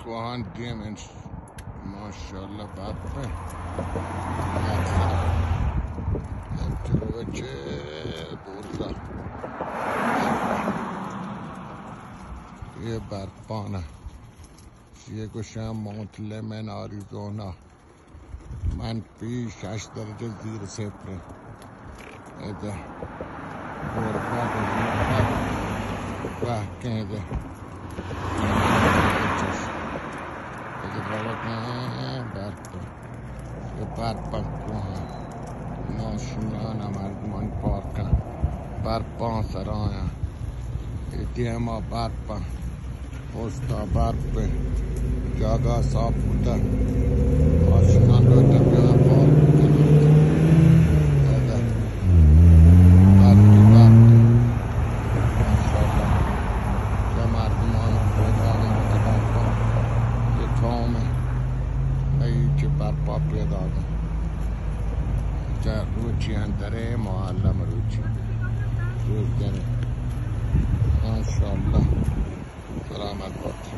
کوہان دیم انت، ماشاءاللہ، برپ انت۔ یک روچے برزا۔ یہ برپانا، یہ گوشاں ماؤنٹ لیمن، آریزونا۔ من پی شش درجہ زیر صفر۔ ادا برپا، برپا، بہکیں ادا۔ ادا روگا برپ۔ یہ برپا کوہاں۔ ناشونان مردمان پارکاں۔ برپاں سرایاں۔ اے دیما برپ انت، پشتا برپ انت، جاگہ صاف بوتہ۔ ماشیناں لوٹہ بیاں پارک بکناں۔ ادا برپ، برپ۔ ماشاءاللہ۔ چہ مردماناں پیداگ انت کہ برپ انت۔ اے تام انت۔ اے چہ برپا پیداگ انت۔ چہ روچی اندرے معلم روچی۔ روچ درے۔ ماشاءاللہ۔ سلامت بات۔